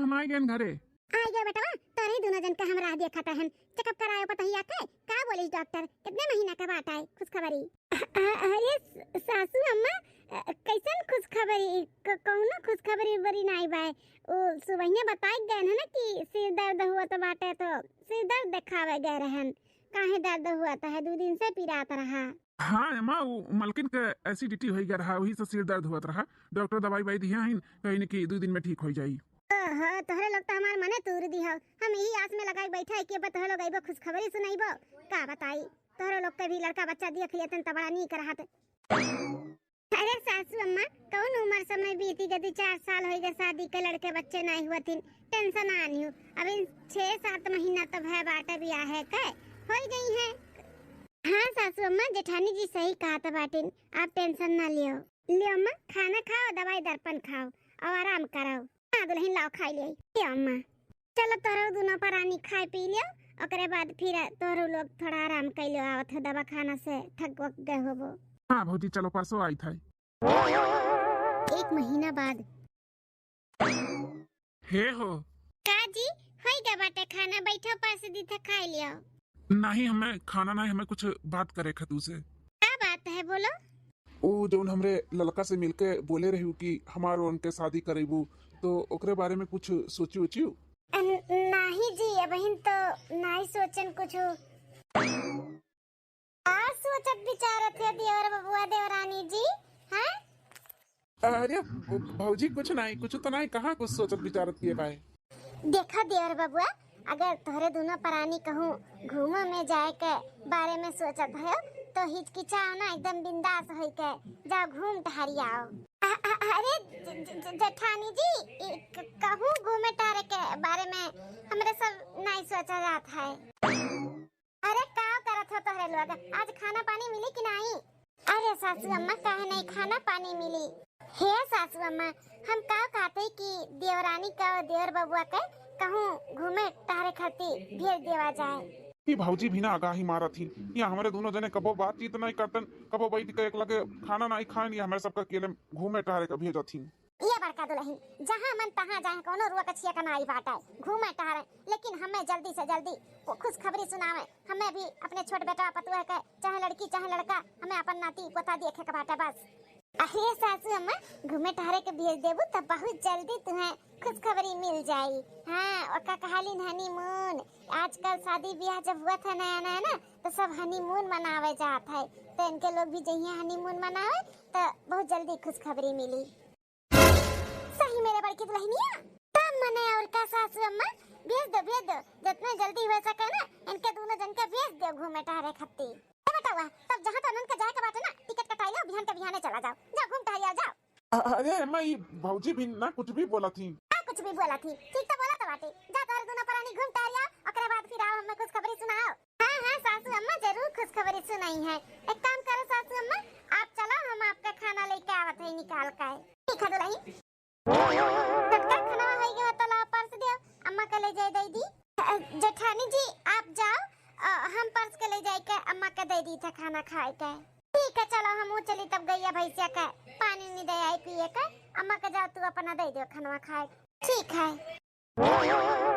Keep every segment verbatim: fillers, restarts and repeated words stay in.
हम आइ गएन घरे। आइ गए बेटवा, तोहरे दुनो जन के हम राह देखत रहन। चेकअप करायो पतोहिया के, का बोलिस डॉक्टर, कितने महीना के बाटे खुशखबरी? अ-, अ-, अरे स-, सासू अम्मा, अ, कैसन खुशखबरी? क-, कौनो खुशखबरी बरी नाई बाय। ओ सुबहिया बताइ गएन है ना कि सिर दर्द हुआ तो बाटे, तो सिर दर्द देखावे गए रहन। काहे दर्द हुआ तो है, दो दिन से पिरात रहा। हाँ अम्मा, वो मलकिन के एसिडिटी होइ गए रहा, वही से सिर दर्द हुआ रहा। डॉक्टर दवाई वाई दिया है, कहीं कि दो दिन में ठीक होइ जाई। ओहो, तोहरे लोग तो हमार मने तूर दिहो। हम यही आस में लगाई बैठा है कि अब तोहरे लोग अइबो, खुशखबरी सुनाइबो। का बताई, तोहरे लोग के भी लड़का बच्चा देख लेतन त बड़ा नीक रहत। अरे सासू अम्मा, कौन उम्र समय बीती गई, चार साल होइ गए शादी के, लड़के बच्चे नाई हुआ थिन। टेंशन आनी हो, अब इन छह सात महीना तो भय बाटे बियाहे के, होइ गई है। हाँ सासू अम्मा, जेठानी जी सही कहत बाटिन, आप टेंशन ना लियो। लियो अम्मा, खाना खाओ, दवाई दर्पण खाओ और आराम करो। हाँ दुलहिन, लाओ खाइ लियो। लियो अम्मा, चलो तोहरो दुनो परानी खाइ पी लियो, ओकरे बाद फिर तोहरो लोग थोड़ा आराम कइ लियो, आवत हो दवाखाना से, थक वक गए होबो। हाँ भौजी, चलो परसों आइत है। एक महीना बाद। हे हो। का जी, होइ गए बाटे खाना, बैठो परस दी थे, खाइ लियो। नहीं, हमें खाना नहीं, हमें कुछ बात करे खातिर से। का बात है, बोलो। ओ जौन हमरे ललका से मिलके बोले रही कि हमार उनके शादी करेबू, तो ओकरे बारे में कुछ सोची उची? अ, नाही जी, अबहिन तो नाही सोचन कुछ। का सोचत विचारत है देवर बबुआ देवरानी जी, हैं? अरे भौजी, कुछ नहीं, कुछ तो नहीं, कहाँ कुछ सोचत विचारत किए बाय? देखा देवर बबुआ, अगर तोहरे दुनो परानी कहूँ घूमे में जाए के बारे में सोचत हो तो हिचकिचाओ ना, एकदम बिंदास होई के जाओ, घूम टहरी आओ। अ-, अ-, अरे ज-, ज-, ज-, जेठानी जी, ई क-, कहूँ घूमे टहरे के बारे में हमरे सब नहीं सोचा जात है। अरे का करत हो तोहरे लोग, आज खाना पानी मिली कि नहीं? अरे सासू अम्मा, काहे नहीं खाना पानी मिली? हे सासू अम्मा, हम का कहते कि देवरानी का देवर बबुआ के कहूँ घूमे टहरे खातिर भेज देवा जाए। ई भौजी भी ना आगाही मारत ही, या हमरे दुनो जने कबो बातचीत नहीं करतन, कबो बैठ के एक लगे खाना नहीं खाएन, या हमरे सबका अकेले घूमे टहरे के भेजत ही। ये बड़का दुलहिन, जहाँ मन तहाँ जाए, कौनो रुआ कछिया का नाई बाटे, घूमे टहरे, लेकिन हमें जल्दी से जल्दी वो खुशखबरी सुनावे। हमें भी अपने छोट बेटा पतुआ के, चाहे लड़की चाहे लड़का, हमें अपन नाती पोता देखे के बाटे बस। अरे सासू अम्मा, घूमे टहरे के भेज देबू त बहुत जल्दी तुम्हें खुशखबरी मिल जाई। हाँ, ओका कहालिन हनीमून। आजकल शादी ब्याह जब हुआ था नया नया ना, तो सब हनीमून मनावे जात है, तो इनके लोग भी जइहे हनीमून मनावे, तो बहुत जल्दी खुशखबरी मिली। सही मेरे बड़की दुलहिनिया, तब मने और का सासू अम्मा, भेज दो, भेज दो, जितने जल्दी हो सके ना, इनके दुनो जन के भेज दो घूमे टहरे खत्ती। ए बेटवा, तब जहाँ तनन के जाए के बाटे ना, टिकट कटाई लो, बिहान के बिहाने चला जाओ, जाओ घूम टहरी आओ, जाओ। अ-, अरे अम्मा, ई भौजी भी ना कुछ भी बोलत ही। का कुछ भी बोलत ही? ठीक तो बोलत बाटे। जा तोहरे दुनो परानी घूम टहरी आओ, ओकरे बाद फिर आओ, हमें खुशखबरी सुनाओ। हाँ, हाँ, सासू अम्मा जरूर खुशखबरी सुनाई है। एक काम करो सासू अम्मा, आप चलो, हम आपका खाना लेके आवत है निकाल के। ठीक है दुलहिन। छोटका खाना होई गवा तो लाओ परस दियो, अम्मा के ले जाए दे दी। अ, जेठानी जी आप जाओ, अ, हम परस के ले जाए के अम्मा के दे दी था खाना खाए के। ठीक है चलो, हम चली तब गैया भैंसिया के पानी नहीं दे आई पिए के, अम्मा के जाओ तू अपना दे दियो खाना खाए। ठीक है।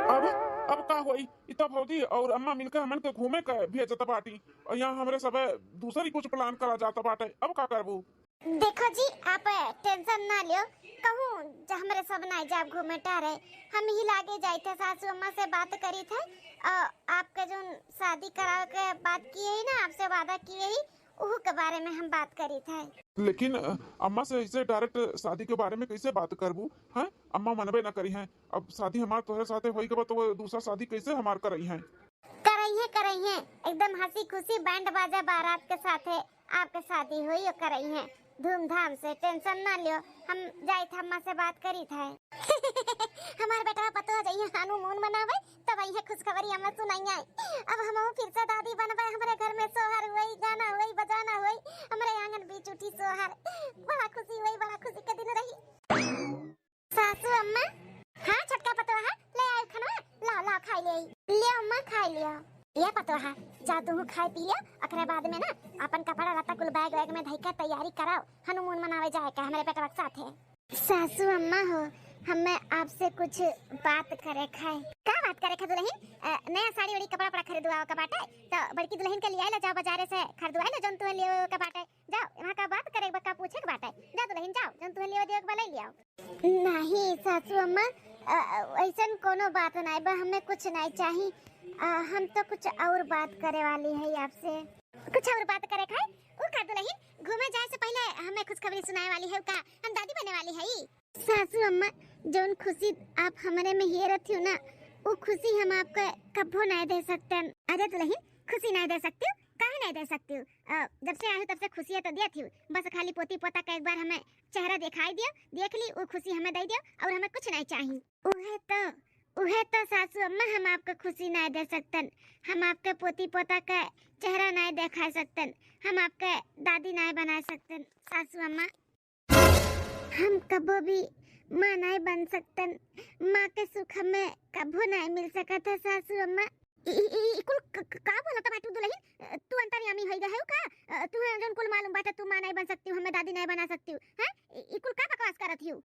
अरे, अब का होई? ई तो भौजी और अम्मा मिलके हमन के घूमे के भेजत बाटी, और यहाँ हमरे सब दूसरी कुछ plan करा जात बाटे। अब का करबू? देखो जी, आप tension ना लियो, कहूँ ज-, हमरे सब ना जाब घूमे टहरे। हम ही लागे जाइत है, सासू अम्मा से बात करी थे, और आपके जो शादी करावे के बात किए ही ना, आपसे वादा किए ही, उहू के बारे में हम बात करी थे। लेकिन, अ, अम्मा से ऐसे direct शादी के बारे में कैसे बात करबू? हैं? अम्मा मनबे ना करी हैं। अब शादी हमार तोहरे साथे होई गवा, तो वो दूसरा शादी कैसे हमार करई हैं? करई हैं, करई हैं, एकदम हंसी खुशी band बाजा बारात के साथे आपके शादी होई और करई हैं धूमधाम से, tension ना लियो। हम जाइत अम्मा से बात करी थे। हमार बेटवा पतोह जइहे honeymoon मनावे, तब इहे खुशखबरी हमें सुनाई है। अब हमहू फिर से दादी बनबे, हमरे घर में सोहर हुई, गाना हुई, बजाना हुई, हमरे आंगन बीच उठी सोहर। बड़ा खुशी हुई, बड़ा खुशी के दिन रही। सासू अम्मा। हाँ छोटका पतोहा, ले आयो खाना, लाओ लाओ खाई ले। लियो अम्मा खाई लियो। ये पतोहा, जा तू खाए पी लियो, ओकरे बाद में ना अपन कपड़ा लत्ता कुल bag वैग में धई के तैयारी कराओ, honeymoon मनावे जाए के हमरे बेटवा के साथे। सासू अम्मा हो, हमें आपसे कुछ बात करे खाए। का बात करे खा दुलहिन? अ, नया साड़ी वाड़ी कपड़ा वपड़ा खरीदवावे का बाटे, तो बड़की दुलहिन के लियाए ला जाओ, बाजारे से खरीदवाए ला जौन तुहे लियावे का बाटे। जाओ, वहाँ का बात करे बा, का पूछे के बाटे। जा दुलहिन जाओ, जौन तुहे लियावे देवे के बा ले लियाओ। नहीं सासू अम्मा, अ, अ, ऐसन कोनो बात नहीं बा, हमें कुछ नहीं चाही। अ, हम तो कुछ और बात करे वाली है आपसे। कुछ और बात करे खाए? उ का दुलहिन, घूमे जाए से पहले हमें खुशखबरी सुनाए वाली है का? हम दादी बने वाली है। सासू अम्मा, जौन खुशी आप हमरे में हेरत हो ना, वो खुशी हम आपके कभो नहीं दे सकतन। अरे दुलहिन, खुशी नहीं दे सकती हो? काहे नहीं दे सकती हो? अ, जब से आई हो तब से खुशियाँ तो दिया थी, बस खाली पोती पोता का एक बार हमें चेहरा दिखाई दियो, देख ली, वो खुशी हमें दे दियो और हमें कुछ नहीं चाहिए। उहे तो, उहे तो सासू अम्मा, हम आपके खुशी नहीं दे सकतन, हम आपके पोती पोता का चेहरा नहीं दिखा सकतन, हम आपके दादी नहीं बना सकतन सासू अम्मा। हम कबो भी माँ नहीं बन सकतन, माँ के सुख हमें कबो नहीं मिल सकत है सासू अम्मा। ई, ई, ई, ई कुल क-, क-, का बोलत बाटू दुलहिन? तू अंतर्यामी होई गए हो का? तू है जौन कुल मालूम बाटे, तू माँ नहीं बन सकती हो, हमें दादी नहीं बना सकती हो, हैं? ई, ई कुल का बकवास करत हो?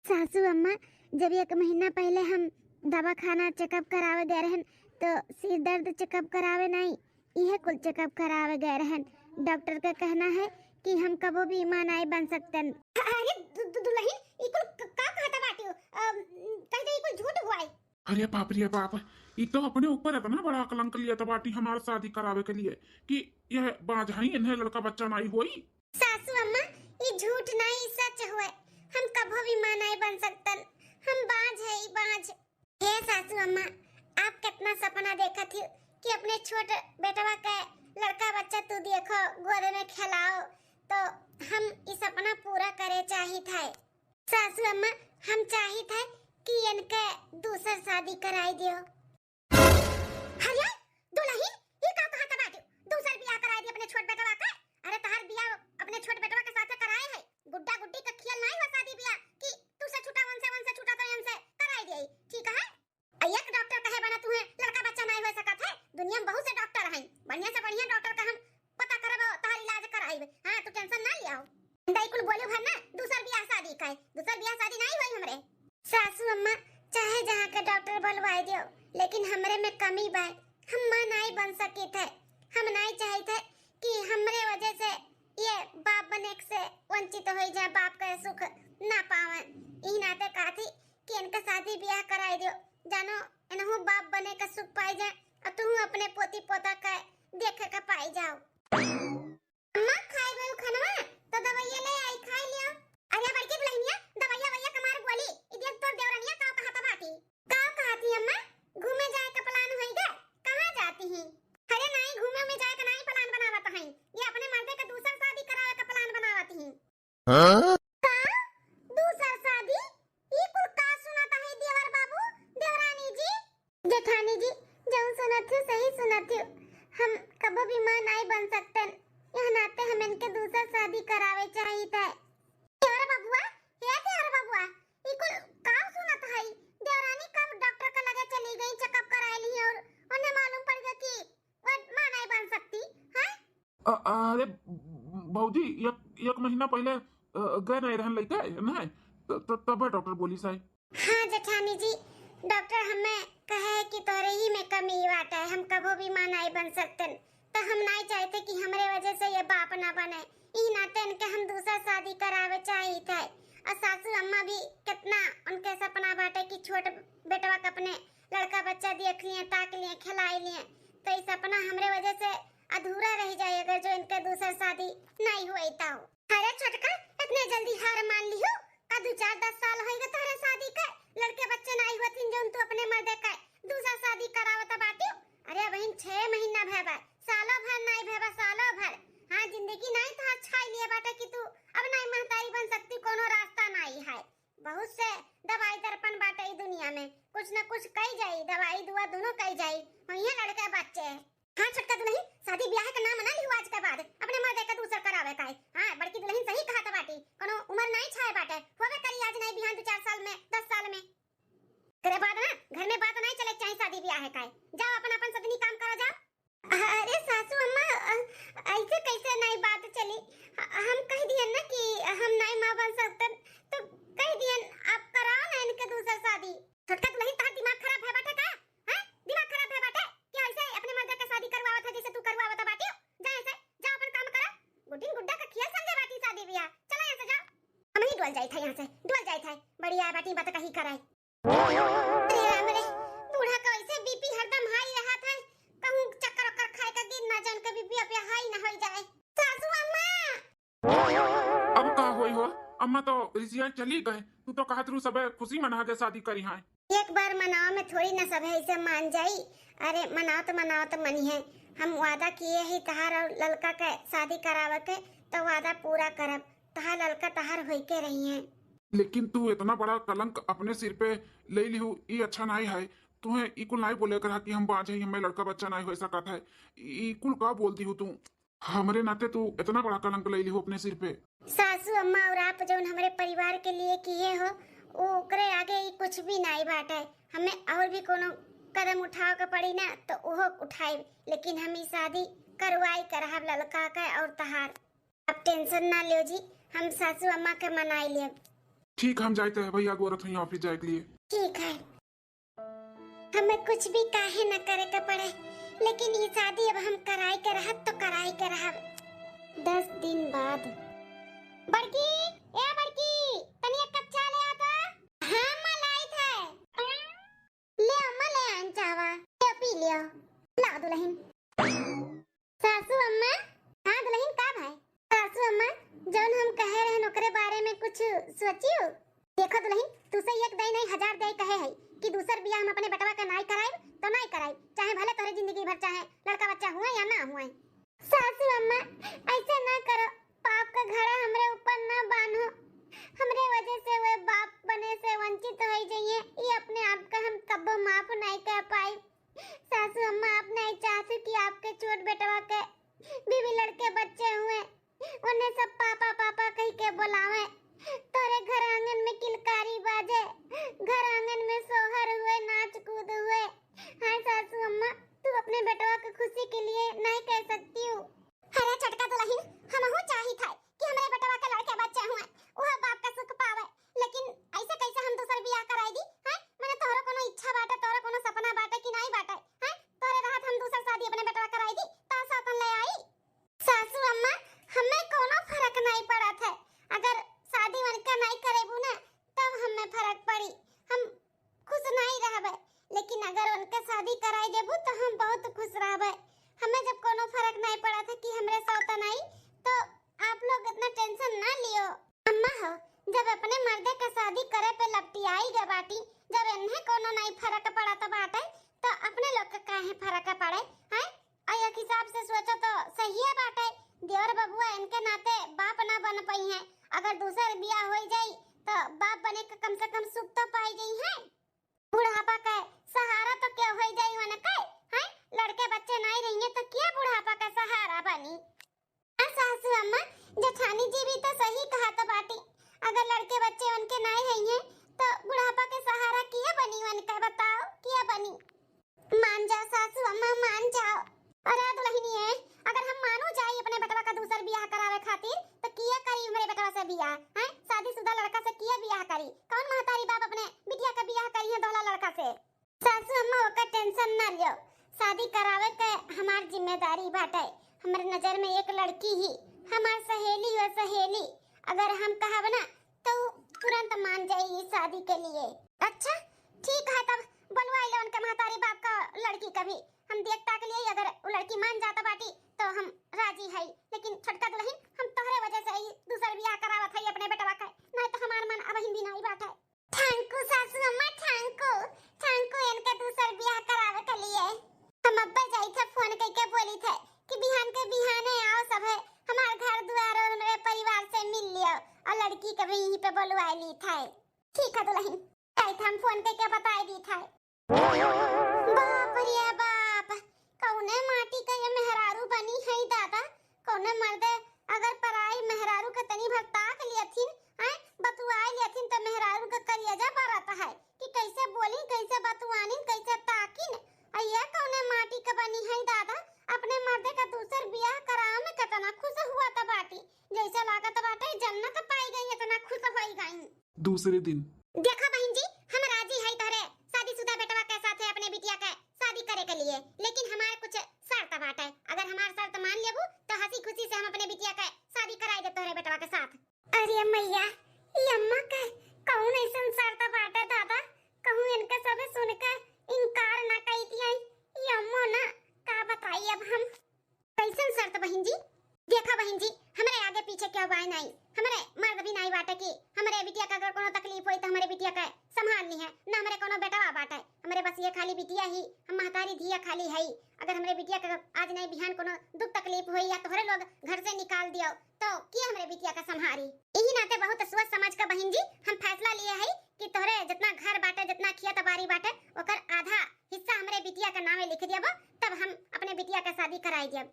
सासू अम्मा, जब एक महीना पहले हम दवाखाना चेकअप करावे गए रहन, तो सिर दर्द चेकअप करावे नहीं, इहे कुल चेकअप करावे गए रहन। डॉक्टर का कहना है कि हम कबो भी माँ नहीं बन सकतन। अरे दु-, दु-, दुलहिन, ई कुल क-, का कहत बाटियो? अम, कह दे ई कुल झूठ हुआ है। अरे बाप रे बाप, ई तो अपने ऊपर इतना बड़ा कलंक लिया था बाटी हमार शादी करावे के लिए कि यह बाँझ हई, इन्हें लड़का बच्चा नहीं होई। सासू अम्मा, ई झूठ नहीं, ई सच हुए। हम कभो भी माँ नहीं बन सकतन। हम बाँझ है, ई बाँझ। हे सासू अम्मा, आप कितना सपना देखत ही कि अपने छोट बेटवा के लड़का बच्चा तू देखो, गोद में खेलाओ, तो हम ई सपना पूरा करे चाहित है। सासू अम्मा, हम चाहित है कि इनके दूसर शादी कराई दियो। अरे दुलहिन, ई का कहत बाटू? दूसर बियाह कराई दी अपने छोट बेटवा के? अरे तहार बियाह अपने छोट बेटवा के साथे कराए है। गुड्डा गुड्डी का खियल नहीं हो शादी बियाह कि तू से छूटा, उनसे, उनसे छूटा तो इनसे कराई दिए, ठीक है? आ एक डॉक्टर कहे बना तुहे लड़का बच्चा नहीं हो सकत है। दुनिया में बहुत से डॉक्टर हैं, बढ़िया से बढ़िया डॉक्टर का हम पता करब, तहार इलाज कराइब। हाँ, तू टेंशन ना लियाओ। दाई कुल बोले भर ना, दूसर बियाह शादी का है, दूसर बियाह शादी नहीं हुई हमरे। सासू अम्मा, चाहे जहाँ के डॉक्टर बोलवाए दियो, लेकिन हमरे में कमी बा। हम माँ नहीं बन सकित है। हम नहीं चाहित है कि हमरे वजह से ये बाप बने से वंचित हो जाए, बाप का सुख ना पावे। यही नाते कहती कि इनका शादी बियाह कराई दियो, जानो इनहू बाप बने का सुख पाई जाए और तू अपने पोती पोता का देखे का पाई जाओ। अम्मा, खाए गयो खनवा, तो दवाइया ले आई, खाए लियो। अरे बड़की दुलहिनिया, दवाइया वैया कमार गोली, ई देख तोर देवरनिया का कहत बाटी। का कहती अम्मा? घूमे जाए का प्लान होई गे? कहाँ जाती ही? अरे नाई, घूमे में जाए का नाई प्लान बनावत हई, ये अपने मर्दे का दूसर शादी करावे का प्लान बनावत ही। हाँ? का? दूसर शादी? ई कुल का सुनत हई देवर बाबू, देवरानी जी? जेठानी जी, जौन सुनत हो सही सुनत हो। हम कबो भी माँ नाई बन सकतन, यह नाते हम इनके दूसर शादी करावे चाहित है। देवर बबुआ, हे देवर बबुआ, ई कुल का सुनत हई? देवरानी कब डॉक्टर के लगे चली गई, चेकअप कराए ली और उन्हें मालूम पड़ गया कि वो माँ नाई बन सकती, हैं? अ-, अरे भौजी, एक, एक महीना पहले, अ, गए नहीं रहन लइके, नहीं? त-, त-, तबे डॉक्टर बोली साहब। हाँ जेठानी जी, डॉक्टर हमें कहे कि तोरे ही में कमी बाटे, हम कबो भी माँ नाई बन सकतन, तो हम नाई चाहते कि हमरे वजह से ये बाप ना बने। ई नाते इनके हम दूसर शादी करावे चाहित है। और सासू अम्मा भी कितना उनके सपना बाटे कि छोट बेटवा के अपने लड़का बच्चा देख लिए, ताक लिए, खिलाई लिए, तो ई सपना हमरे वजह से अधूरा रह जाए अगर जो इनके दूसर शादी नाई हुई तो। अरे छोटका, इतने जल्दी हार मान लिहू? का दू चार दस साल होइगा तोहरे शादी के, लड़के बच्चे नाई हुआ तीन जौन तू अपने मर्दे के दूसर शादी करावत बाटी? अरे बहिन, छह महीना भय बा, सालों भर नाई भय बा, सालों भर। हाँ, जिंदगी नाई तो अच्छा ही लिए बाटे कि तू अब नाई महतारी बन सकती, कोनो रास्ता नाई है। बहुत से दवाई दर्पण बाटे ई दुनिया में, कुछ न कुछ कई जाई, दवाई दुआ दोनों कई जाई, होइहे लड़के बच्चे। हाँ छोटका दुलहिन, शादी ब्याह के नाम ना लिहू आज के बाद, अपने मर्दे के दूसर करावे का है। हाँ, बड़की दुलहिन सही कहत बाटी, कोनो उम्र नाई छाए बाटे, होवे करी आज नाई बिहान दो चार साल में, दस साल में। करे बाद ना घर में बात नाई चले के चाही शादी ब्याह का है। जाओ अपन अपन सदनी काम करो जाओ। अरे सासू अम्मा, अ, ऐसे कैसे नाई बात चली? ह-, हम कह दिए ना कि हम नाई माँ बन सकतन, जाइत है यहाँ से, डोल जाइत है। बड़ी आए बाटी बात कही कराए। अरे राम रे, बूढ़ा का ऐसे बीपी हरदम हाई रहत है, कहूँ चक्कर ओक्कर खाए का गिर ना जान के बीपी अपिया हाई ना होई जाए। सासू अम्मा! अब का होई हो? अम्मा तो रिसिया चली गए, तू तो कहत रू सबे खुशी मना के शादी करी हैं। एक बार मनाव में थोड़ी ना सबे ऐसे मान जाई। अरे मनाव तो, मनाव तो मनी है। हम वादा किए ही तहार और ललका के शादी करावे के, तो वादा पूरा करब। तहार ललका तहार होई के रही है। लेकिन तू इतना बड़ा कलंक अपने सिर पे ले लिहू, ई अच्छा नाई है। तुहे ई कुल नाई बोले के रहा कि हम बाँझ हई, हमें लड़का बच्चा नाई हो सकत है। ई कुल का बोल दिहू तू? हमरे नाते तू इतना बड़ा कलंक ले लिहू अपने सिर पे। सासू अम्मा और आप जौन हमरे परिवार के लिए किए हो, ओकरे आगे ई कुछ भी नाई बाटे। हमें और भी कोनो कदम उठावे के पड़ी ना तो ओहो उठाई, लेकिन हम ई शादी करवाई के रहब ललका के और तहार। आप टेंशन ना लियो जी, हम सासू अम्मा के मनाई लेब। ठीक, हम जाइत है भैया, गोरत हुई ऑफिस जाए के लिए। ठीक है, हमें कुछ भी काहे न करे के पड़े, लेकिन ई शादी अब हम कराई के रहब तो कराई के रहब। दस दिन बाद। बड़की, ए बड़की, तनी एक कप चाय ले आ तो। हाँ अम्मा, लाइत है। ले अम्मा, ले आइन चाहवा, ले पी लियो। ला दुलहिन। सासू अम्मा। हाँ दुलहिन, का भाई? सासू अम्मा, जौन हम कहे रहन ओकरे बारे में कुछ सोचियो? देखो दुलहिन, तू से एक दई नहीं हजार दई कहे है कि दूसर बियाह हम अपने बेटवा के नाई कराइब तो नाई कराइब, चाहे भले तोहरे जिंदगी भर चाहे लड़का बच्चा हुए या ना हुए। सासू अम्मा, ऐसे ना करो, पाप का घड़ा हमरे ऊपर ना बांधो। हमरे वजह से वे बाप बने से वंचित हो जाइए, ये अपने आप का हम कब्बो माफ नहीं कर पाई। सासू अम्मा, आप नहीं चाहती कि आपके छोट बेटवा के बीवी लड़के बच्चे हुए, उन्हें सब पापा पापा कह के बुलावे। तोरे घर आंगन में किलकारी बाजे, घर आंगन में सोहर हुए, नाच कूद हुए। हाय सासू अम्मा, तू अपने बेटवा के खुशी के लिए नहीं कह सकती हूँ। अरे छोटका दुलहिन, हमहू चाहित है कि हमरे बेटवा के लड़के बच्चे हुए, वह बाप का सुख पावे, लेकिन ऐसे कैसे हम दूसर बियाह कराई दी? हैं? मने तोहरो कोनो इच्छा बाटे, तोहरो कोनो सपना बाटे कि नहीं बाटे? हैं? तोहरे रहत हम दूसर शादी अपने बेटवा कराई दी, तो सातन ले आई। सासू अम्मा, हमें कोनो फर्क नहीं पड़त है, अगर शादी उनका नहीं करेबू ना, तब हमें फर्क पड़ी। हम खुश नहीं रहबे, लेकिन अगर उनका शादी कराई देबू तो हम बहुत खुश रहबे। हमें जब कोनो फर्क नहीं पड़त है कि हमरे साथ नहीं, तो आप लोग इतना टेंशन ना लियो। अम्मा हो, जब अपने मर्दे का शादी करे पे लपटियाई गए बाटी, जब इन्हें कोनो नहीं फर्क पड़त बाटे, तो अपने लोग का काहे फर्क पड़े, हैं? और एक हिसाब से सोचो तो सही है बाटे, देवर बबुआ इनके नाते बाप ना बन पई हैं। अगर दूसर बियाह होई जाई तो बाप बने के कम से कम सुख तो पाई जाई हैं। बुढ़ापा का सहारा तो क्या होई जाई उनके, हैं? लड़के बच्चे नहीं रहेंगे तो क्या बुढ़ापा का सहारा बनी? आ सासू अम्मा, जेठानी जी भी तो सही कहा तो बाटी, अगर लड़के बच्चे उनके नहीं रहेंगे तो बुढ़ापा के सहारा किया बनी उनका, बताओ किया बनी? मान जाओ सासू अम्मा, मान जाओ। अरे दुलहिनिये, अगर हम मानो जाई अपने बेटवा का दूसर बियाह करावे खातिर, तो किया करी हमरे बेटवा से बियाह, हैं? शादीशुदा लड़का से किया बियाह करी? कौन महतारी बाप अपने बिटिया का बियाह करी है दोहला लड़का से? सासू अम्मा, ओकर टेंशन ना लियो, शादी करावे के हमार जिम्मेदारी बाटे। हमरे नजर में एक लड़की ही, हमार सहेली हो सहेली, अगर हम कहब ना तो उ तुरंत मान जाई ई शादी के लिए। अच्छा ठीक है, तब बोलवाई ले उनके महतारी बाप का लड़की कभी, हम देख ताक लिए, अगर उ लड़की मान जाता बाटी तो हम राजी है, लेकिन छोटका दुलहिन हम तोहरे वजह से ही दूसर बियाह करावत है अपने बेटवा का, नहीं तो हमार मन अबहिन भी नहीं बाटे। Thank you सासू अम्मा, thank you, thank you इनके दूसर बियाह करावे के लिए। हम अब्बे जाई थे फोन करके बोली थे कि बिहान के बिहाने आओ सब है, हमार घर दुआर और हमरे परिवार से मिल लियो और लड़की के भी यहीं पे बोलवा ली थे। ठीक है दुलहिन, जाई थे हम फोन करके बताई दी थे। बाप रे बाप, कौने माटी का ये मेहरारू बनी है दादा, कौने मर्दे अगर पराई मेहरारू के तनी भर ताक लियथिन, हैं, बतुआई लियथिन तो मेहरारू के करेजा बरत है कि कैसे बोली, कैसे बतुआनी, कैसे ताकिन। आ ये कौने माटी के बनी है दादा, अपने मर्दे का दूसर बियाह करावे में कितना खुश हुआ था बाटी, जैसे लागत बाटे जन्नत पाई गई, इतना खुश होई गई। दूसरे दिन। देखो बहिन जी, हम राजी है तोहरे शादीशुदा बेटवा के साथे अपने बिटिया के शादी करे के लिए, लेकिन हमार कुछ शर्त बाटे। अगर हमार शर्त मान लेबू तो हंसी खुशी से हम अपने बिटिया के शादी कराई दे तोहरे बेटवा के साथ। अरे मैया, ई अम्मा नहीं, हमरे मर्द भी नाई बाटे कि हमरे बिटिया का अगर कोनो तकलीफ होई तो हमरे बिटिया का संभाल ली है, ना हमरे कोनो बेटवा बाटे। हमरे बस ये खाली बिटिया ही, हम महतारी धिया खाली हई। अगर हमरे बिटिया का आज नहीं बिहान कोनो दुख तकलीफ होई या तोहरे लोग घर से निकाल दियो तो के हमरे बिटिया का संभारी? यही नाते बहुत सोच समझ का बहिन जी हम फैसला लिए हई कि तोहरे जितना घर बाटे, जितना खेत बारी बाटे, ओकर आधा हिस्सा हमरे बिटिया का नामे लिख दियब, तब हम अपने बिटिया का शादी कराई दियब।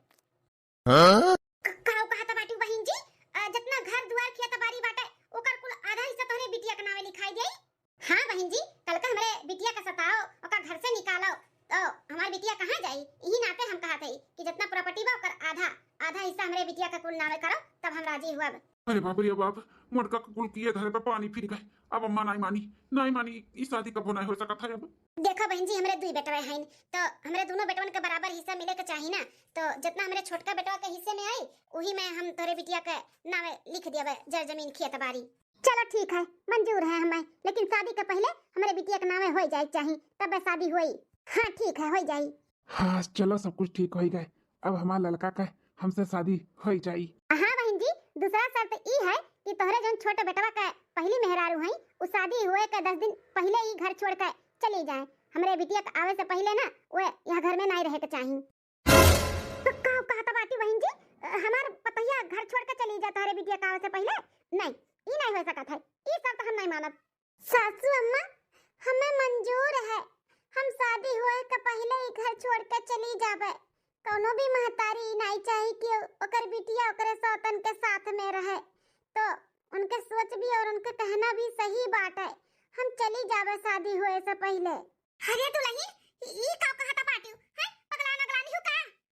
हाँ? क-, काऊ कहत बाटू बहिन जी? अ, जितना घर दुआर खेत बारी बाटे, ओकर कुल आधा हिस्सा तोहरे बिटिया के नावे लिखाई देई? हाँ बहिन जी, कल का हमरे बिटिया का सताओ, ओकर घर से निकालो, तो हमार बिटिया कहाँ जाई? यही नाते हम कहत हई कि जितना प्रॉपर्टी बा, ओकर आधा, आधा हिस्सा हमरे बिटिया का कुल नावे करो, तब हम राजी हुअब। अरे बाप रे बाप, मोटका के कुल किए धरे पे पानी फिर गए। अब अम्मा नाई मानी, नाई मानी, ई शादी कबो नाई हो सकत है अब। देखो बहिन जी, हमरे दुई बेटवे हईन, तो हमरे दोनों बेटवन के बराबर हिस्सा मिले के चाही ना। तो जितना हमरे छोटका बेटवा के हिस्से में आई, उही में हम तोहरे बिटिया के नावे लिख दियबे जर जमीन खेत बारी। चलो ठीक है, मंजूर है हमें, लेकिन शादी के पहले हमरे बिटिया के नावे होई जाए के चाही, तबे शादी होई। हाँ ठीक है, होई जाई। हाँ चलो, सब कुछ ठीक होई गए। अब हमार ललका के हमसे शादी होई जाई। हाँ बहिन जी, दूसरा शर्त ई है कि तोहरे जौन छोटे बेटवा के पहली मेहरारू हई, उ शादी होए के दस दिन पहले ही घर छोड़ के चली जाए। हमरे बिटिया के आवे से पहले ना वो यहाँ घर में नाई रहे के चाही। तो का कहत बाटी बहिन जी, अ, हमार पतोहिया घर छोड़ के चली जाए तोहरे बिटिया के आवे से पहले? नहीं, ई नहीं हो सकत है, ई शर्त हम नहीं मानब। सासू अम्मा, हमें मंजूर है, हम शादी होए के पहले ही घर छोड़ के चली जाबे। कौनो भी महतारी ई नाई चाही कि ओकर बिटिया ओकरे सौतन के साथ में रहे। तो उनके सोच भी और उनके कहना भी सही बाटे। हम चली जाबे शादी होए से पहले। अरे दुलही, ई का कहत बाटिउ? हैं? पगला नगलानी हो का?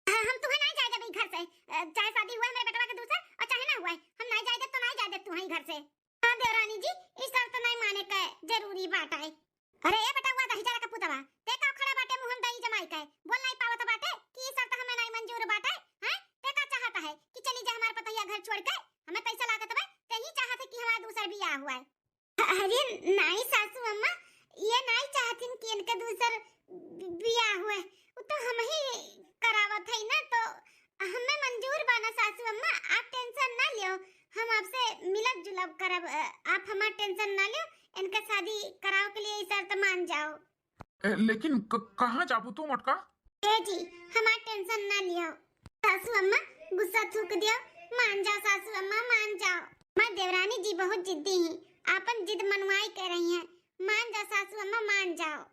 अ, हम तुहे नाई जाए देबे घर से। अ, चाहे शादी हुए हमरे बेटवा के दूसर और चाहे ना हुए, हम नाई जाए देब तो नाई जाए देब तुहे घर से। हाँ देवरानी जी, ई शर्त नाई माने के जरूरी बाटे। अरे ए बेटवा दहिजरा के पुतवा, ते का खड़ा बाटे मुँह दई जमाई के? बोल नाई पावत बाटे कि ई शर्त हमें नाई मंजूर बाटे? हैं? ते का चाहत है कि चली जा हमार पतोहिया घर छोड़ के? हमें कैसे लागत बा, ते ही चाहत है कि हमार दूसर बियाह हुआ है। अरे नाई सासू अम्मा, ये नाई चाहतिन कि इनके दूसर बि-, बियाह हुए, वो तो हम ही करावत है ना, तो हमें मंजूर बा ना सासू अम्मा, आप टेंशन ना लियो, हम आपसे मिलब जुलब करब, अ, आप हमार टेंशन ना लियो, इनके शादी करावे के लिए ई शर्त मान जाओ। ए, लेकिन क-, कहाँ जाबू तू मोटका? ए जी, हमार टेंशन ना लियो। सासू अम्मा, गुस्सा थूक दियो, मान जाओ सासू अम्मा, मान जाओ। हमार देवरानी जी बहुत जिद्दी ही, आपन जिद मनवाई के रही है, मान जाओ सासू अम्मा, मान जाओ।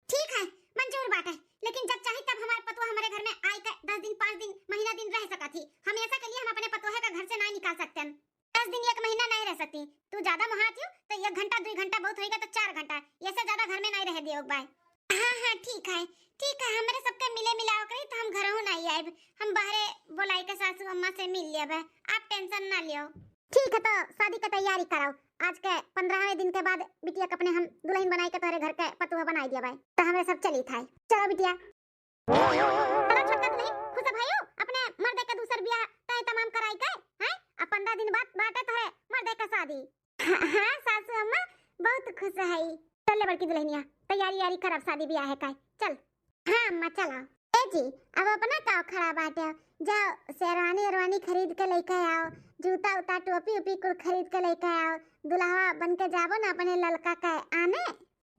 ठीक है, मंजूर बाटे, लेकिन जब चाही तब हमार पतोह हमारे घर में आई के दस दिन, पाँच दिन, महीना दिन रह सकत ही। हमेशा के लिए हम अपने पतोह का घर से ना निकाल सकते हैं। दस दिन एक महीना नहीं रह सकती। तू ज्यादा मोहात हो तो एक घंटा, दुई घंटा, बहुत होइगा तो चार घंटा, ये से ज्यादा घर में नहीं रह दियो बाय। हाँ हाँ ठीक है, ठीक है, हमरे सबके मिले मिलाव करी तो हम घरहू नहीं आइब, हम बाहरे बोलाई के सासू अम्मा से मिल लेबे, आप टेंशन ना लियो। ठीक है, तो शादी के तैयारी कराओ, आज के पंद्रहवें दिन के बाद बिटिया के अपने हम दुल्हन बनाई के तोहरे घर के पतोह बनाई दिया बाय, तो हमें सब चली था। चलो बिटिया। चलो छोटका दुल्हन, खुश भइयो, अपने मर्दे के दूसर बियाह तय तमाम कराई के, हैं? अब पंद्रह दिन बाद बाटे तोहरे मर्दे के शादी। हाँ, हाँ, सासू अम्मा, बहुत खुश हई। चल ले बड़की दुल्हनिया, तैयारी यारी करब शादी बियाह का, चल। हाँ अम्मा, चलो। ए जी, अब अपना का खड़ा बाटे, जाओ शेरवानी अरवानी खरीद के लेके आओ, जूता उता, टोपी उपी कुल खरीद के लेके आओ, दुल्हवा बन के जाबो ना अपने ललका के आने।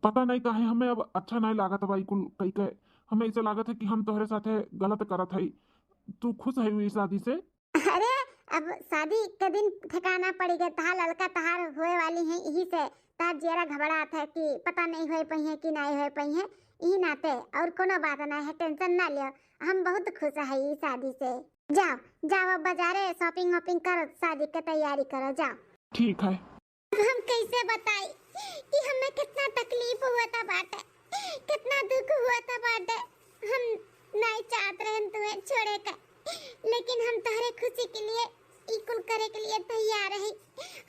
पता नहीं काहे हमें अब अच्छा नहीं लागत बा ई कुल कई के। हमें ऐसे लागत है कि हम तोहरे साथे गलत करत हई। तू खुश है ई शादी से? अरे, अब शादी के दिन ठिकाना पड़ी गए, तहार ललका तहार होए वाली है, यही से तहार जियरा घबरात है कि पता नहीं होए पइहे कि नहीं होए पइहे। यही नाते और कोनो बात नहीं है, टेंशन ना लियो, हम बहुत खुश है ई शादी से। जाओ, जाओ, अब बाजारे शॉपिंग वॉपिंग करो, शादी के तैयारी करो, जाओ। ठीक है। अब हम कैसे बताई कि हमें कितना तकलीफ हुआ था बाटे, कितना दुख हुआ था बाटे। हम नहीं चाहत रहन तुम्हें छोड़े का, लेकिन हम तोहरे खुशी के लिए ई कुल करे के लिए तैयार है।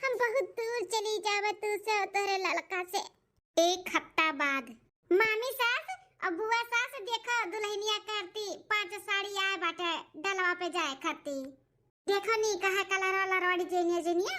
हम बहुत दूर चली जावे तू से और तोहरे ललका से। एक हफ्ता बाद। मामी सास और बुआ सास, देखो दुल्हनिया करती पांच साड़ी आए बाटे डलवा पे जाए खाती। देखो नीक है कलर वाला डिजाइन डिजाइनिया।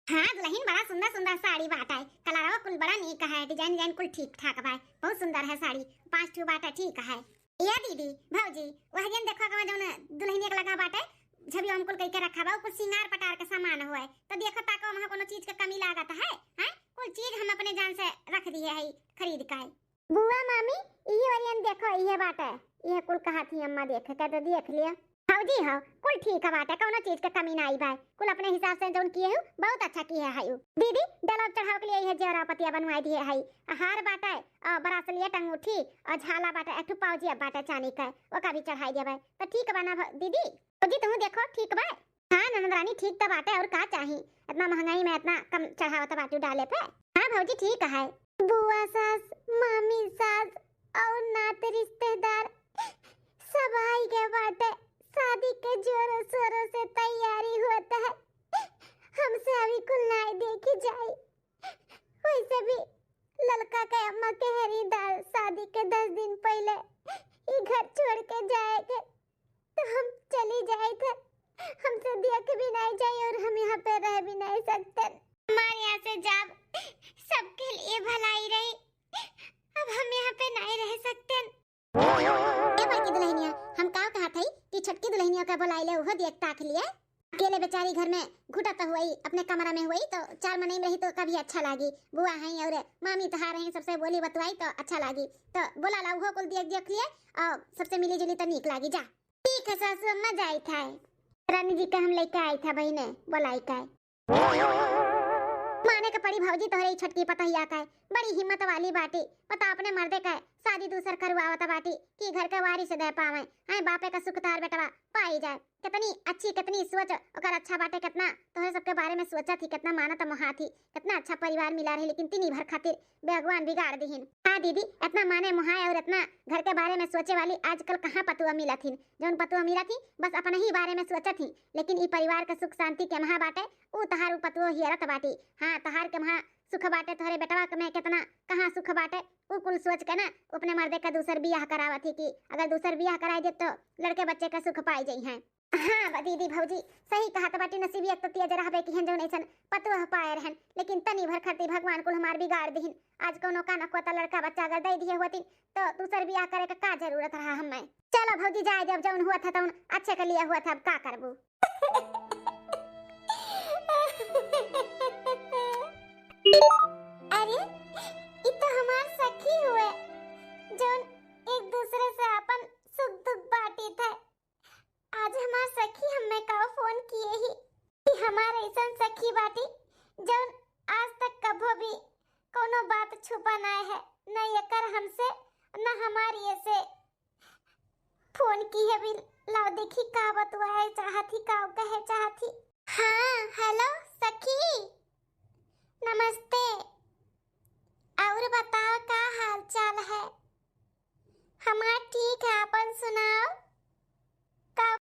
हाँ दुल्हन, बड़ा सुंदर सुंदर साड़ी बाटे, कलरवा कुल बड़ा नीक है, डिजाइन डिजाइन कुल ठीक ठाक बा, बहुत सुंदर है साड़ी, पांच ठो बाटे, ठीक है। ए दीदी, भौजी, वह जन देखो कमा जौन दुल्हनिया के लगा बाटे, झबिया में कुल कइके रखा बा, उ कुल सिंगार पटार के सामान होए। तो देखो ताको वहाँ कोनो चीज के कमी लागत है, हैं? कुल चीज हम अपने जान से रख दिए है खरीद के। बुआ मामी, इहे ओरियन देखो, इहे बाटे, इहे कुल कहा थी अम्मा देखे के, तो देख लिया। भौजी हो, कुल ठीक है बाटे, कौनो चीज के कमी ना आई भाई, कुल अपने हिसाब से जौन किए हो, बहुत अच्छा किए है। दीदी, डलवा चढ़ाव के लिए इहे जेवरा पतिया बनवाई दिए है, हार बाटे, और ब्रासलेट, अंगूठी, और झाला बाटे, एक ठो पाउजी अब बाटे चांदी का, ओका भी चढ़ाई देबे, तो ठीक बा ना भ-, दीदी? भौजी तुहू देखो, ठीक बा? हाँ ननद रानी, ठीक त बाटे, और का चाही? इतना महंगाई में इतना कम चढ़ावत बाटू डाले पे। हाँ भौजी ठीक है। बुआ सास, मामी सास और नात रिश्तेदार सब आई गए बाटे। शादी के जोरों शोरों से तैयारी होत है। हमसे अभी कुल नाई देखी जाई। वैसे भी ललका के अम्मा कह रही दाल शादी के दस दिन पहले ई घर छोड़ के जाए के, तो हम चली जाए थे, हमसे देख भी नहीं जाए और हम यहाँ पे रह भी नहीं सकते। हमारे यहाँ से जाब सबके लिए भलाई रही, अब हम यहाँ पे नहीं रह सकते। ए बड़की दुल्हनिया, हम का कहत हई कि छोटकी दुल्हनिया का बुलाई ले, उहो देख ताक लिए। अकेले बेचारी घर में घुटत हुई, अपने कमरा में हुई, तो चार मनई में रही तो कभी अच्छा लागी। बुआ हैं और मामी तहार हैं, सबसे बोली बतवाई तो अच्छा लागी। तो बोला ला, उहो कुल देख देख लिए और सबसे मिली जुली तो नीक लागी। जा। ठीक है सासू अम्मा, जाई था। रानी जी के हम लेके आई था बहिने, बोलाई का। माने के पड़ी भौजी तोहरे ई छोटकी पतहिया का, बड़ी हिम्मत वाली बाटी। पता अपने मर्दे का शादी दूसर करवावत बाटी कि घर के वारिस दे पावे, हैं बापे का सुख तार बेटवा पाई जाए। कितनी अच्छी, कितनी सोच ओकर अच्छा बाटे, कितना तोहरे सबके बारे में सोचत ही, कितना मानत मोहात ही, कितना अच्छा परिवार मिला रहे, लेकिन तिनी भर खातिर भगवान बिगाड़ दिहिन। हाँ दीदी, इतना माने मोहाए और इतना घर के बारे में सोचे वाली आजकल कहाँ पतुआ मिलत हिन। जौन पतुआ मिलत ही बस अपने ही बारे में सोचत ही, लेकिन ई परिवार के सुख शांति के महा बाटे, ऊ तहार ऊ पतुआ हियरत बाटी। हाँ, तहार के महा सुख बाटे, तोहरे बेटवा के में कितना कहाँ सुख बाटे, ऊ कुल सोच के ना अपने मर्दे का दूसर बियाह करावत ही कि अगर दूसर बियाह कराई देब तो लड़के बच्चे का सुख पाई जइहैं। हाँ बा दीदी भौजी, सही कहत बाटी, नसीबी एक तो तेज रहबे कि हैं जौन ऐसन पतुआ पाए रहन, लेकिन तनी भर खातिर भगवान कुल हमार बिगाड़ दिहिन। आज कौनो का न को त लड़का बच्चा अगर दे दिए होतिन तो दूसर बियाह करे का का जरूरत रहा हमें। चलो भौजी जाए दे, अब जौन हुआ था तौन अच्छे के लिए हुआ था, अब का करबू। अरे, ई तो हमार सखी हुए, जौन एक दूसरे से अपन सुख दुख बांटी थे। आज हमार सखी हमें का फोन किए ही कि हमार ऐसन सखी बाटी, जौन आज तक कभो भी कोनो बात छुपा ना है, न एकर हमसे, न हमार ये से। फोन की है भी, लाओ देखी का बतुआए चाहत ही, का कहे चाहत ही। हाँ, हेलो सखी, नमस्ते। और बताओ का हाल चाल है? हमार ठीक है, अपन सुनाओ।